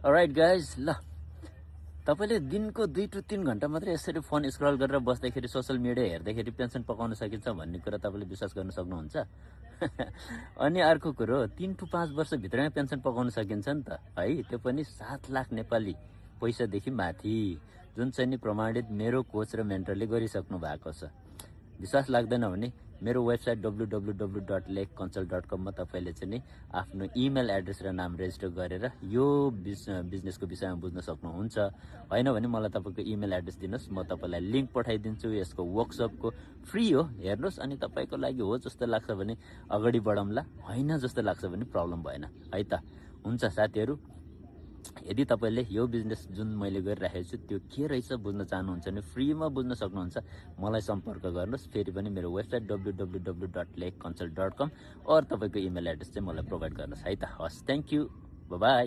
All right guys, ल तपाईँले दिनको 2 to 3 घन्टा मात्रै यसरी फोन स्क्रल गरेर बस्दाखेरि सोसियल मिडिया हेर्दाखेरि पेन्सन पकाउन सकिन्छ भन्ने कुरा तपाईँले विश्वास गर्न सक्नुहुन्छ? अनि अर्को कुरो 3 to 5 वर्षभित्रमै पेन्सन पकाउन सकिन्छ नि त है, त्यो पनि 7 लाख नेपाली पैसादेखि माथि, जुन चाहिँ नि प्रमाणित मेरो कोच र मेन्टरले गरिसक्नु भएको छ। विश्वास लाग्दैन भने मेरो वेबसाइट www.lekconsult.com मा तपाईँले चाहिँ नि आफ्नो इमेल एड्रेस र नाम रेजिस्टर गरेर यो बिजनेसको विषयमा बुझ्न सक्नुहुन्छ। होइन भने मलाई तपाईँको इमेल एड्रेस दिनुहोस्, म तपाईँलाई लिङ्क पठाइदिन्छु। यसको वर्कसपको फ्री हो, हेर्नुहोस्। अनि तपाईँको लागि हो जस्तो लाग्छ भने अगाडि बढाउँला, होइन जस्तो लाग्छ भने प्रब्लम भएन है त। हुन्छ साथीहरू, यदि तपाईँले यो बिजनेस जुन मैले गरिराखेको छु त्यो के रहेछ बुझ्न चाहनुहुन्छ भने फ्रीमा बुझ्न सक्नुहुन्छ। मलाई सम्पर्क गर्नुहोस्। फेरि पनि मेरो वेबसाइट www.lekconsult.com और तपाईँको इमेल एड्रेस चाहिँ मलाई प्रोभाइड गर्नुहोस् है त। हस्, थ्याङ्क यू, बाई।